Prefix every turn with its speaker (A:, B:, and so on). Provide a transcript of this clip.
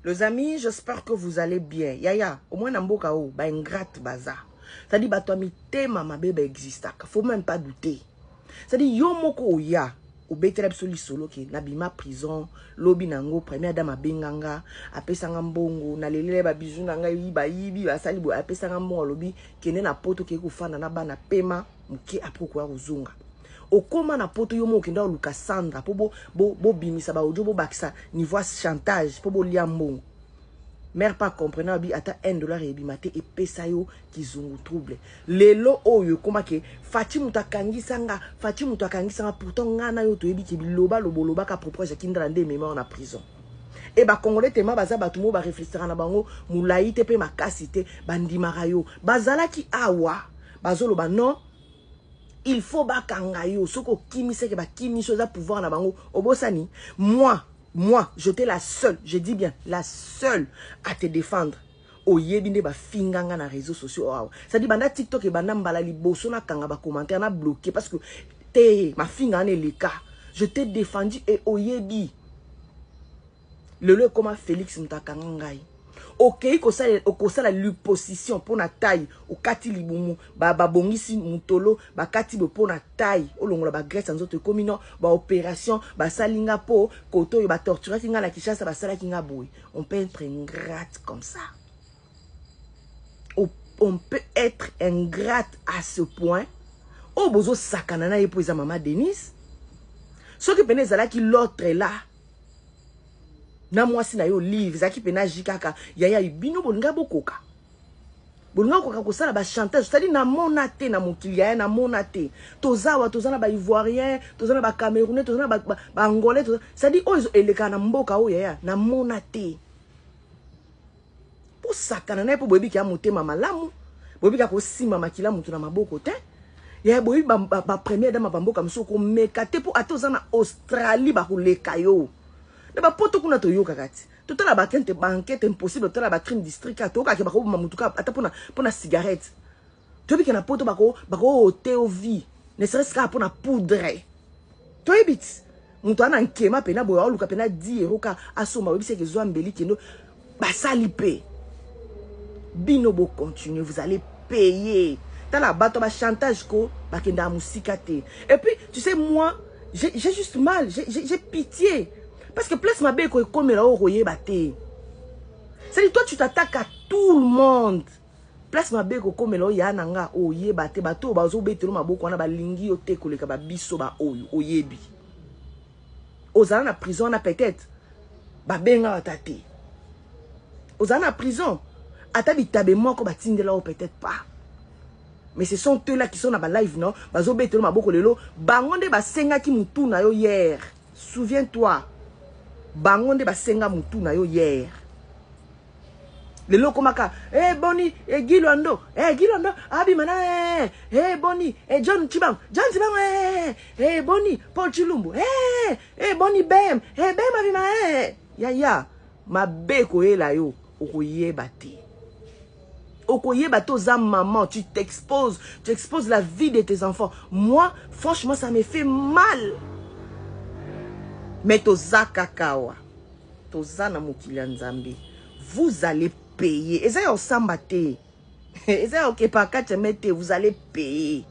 A: Les amis, j'espère que vous allez bien. Yaya, au moins na mboka o, ba ingrate baza. C'est-à-dire bato ya mitema mabe ba existaka. Faut même pas douter. C'est-à-dire yo moko oya obetela biso lisolo ke nabima prison lobi nango première dame abenga nga apesa nga mbongo nalelela ba bijoux na ngai bayibi basali boye apesa nga mbongo alobi kende na poto kei kofanda na bana pema moke apres okoya kozonga okoma na poto yo moko okenda oluka Sandra mpo bobimisa bo, bo baaudio bobakisa niveau ya chantage mpo bolia mbongo mère pas comprenant abi ata 1 dollar ebima te epesa yo kizungu trouble lelo oyo ekoma ke Fatshi moto akangisa nga Fatshi moto akangisa nga pourtant nga na yo toyebi ke biloba lobo olobaka propos ya Kindala nde emema na prison e bacongolais tema baza bato moko bareflexaka na bango molai te mpe makasi te bandimaka yo bazalaki awa bazoloba non il faut bakanga yo soki okimi seke bakimi so eza pouvoir na bango obosani moi moi j'étais la seule je dis bien la seule à te défendre oyebi nde bafinga nga na réseaux sociaux awa c'est-à-dire banda TikTok ebanda mbala liboso nakanga bacommentaire na bloqué parce que te mafinga wana eleka. Je t'ai défendu et oyebi lelo ekoma Félix moto akanga ngai. Okei kosala, okosala liposition mpo na taille, okati libumu, babongisi mutolo, bakati bo mpo na taille, olongola bagraisse ya nzoto. Ekomi no baopération basali nga mpo kote oyo batorturaki nga na Kinshasa, basalaki nga boye. On peut être ingrate comme ça? On peut être ingrate à ce point? Oyo bozosakana na ye mpo eza mama Denise. Soki pene ezalaki l'autre là na mwasi na yo Olive, ezalaki mpe na ji kaka yaya bino bolinga bokoka, bolinga koka kosala bachantage. C'est-à-dire namona te na mokili yaya, namona te. Toza awa, toza na baivoirien, toza na bacamerounais, toza na baangolais. C'est-à-dire oyo elekaka na mboka oyo yaya, namona te. Posakana na ye mpo boyebi ya motema malamu, boyebi kaka kosimba makila motu na maboko te. Ya boyebi bapremière dame bamboka mosusu komeka te, mpo ata oza na Australie bakoleka yo na bapoto kuna. Toyokaka ti totala baenquête, baenquête impossible, totala bacrime district, toyokaka bakoboma motu ata mpona cigarette. Toyebi ke na poto bakoôter yo vie, ne serait-ce kaka mpona poudre. Toyebi ti moto ana nkema mpena boye aoluka mpena 10 euro ka asomba, oyebisi eke ezwa mbeli kendo basali mpe bino. Bocontinue, vous allez payer. Tala bato bachantage ko bakendaka mosika te. Et puis tu sais, moi j'ai juste mal, j'ai pitié parce que place mabe eko ekomela oyo koyeba te. C'est toi, tu t'attaques à tout le monde. Place mabe ekokomela oyo ya na nga oyeba te. Bato oyo bazobetela maboko wana balingi yo te koleka babiso baoyo oyebi ozala na prison wana. Peut-être babengaka ata te ozala na prison, ata bitabe moko batindela oyo peut-être pas. Mais ce sont eux là qui sont na balive non bazobetela maboko lelo. Bango nde basengaki mutu na yo hier, souviens-toi. Bango nde basenga mutu na yo hier. Lelo okomaka e boni e Gilwando, e Gilwando abima na e e boni e John Chibango, John Chibango e e boni Paul Chilumbu e e boni Bem e Bem abima e yaya mabe koyela yo okoyeba te, okoyeba te. Oza maman, tu t'exposes, tu exposes la vie de tes enfants. Moi franchement, ça me fait mal, mais toza kaka awa, toza na mokili ya Nzambe. Vous allez payer. Eza ya osamba te, eza ya okepa kati ya me te. Vous allez payer.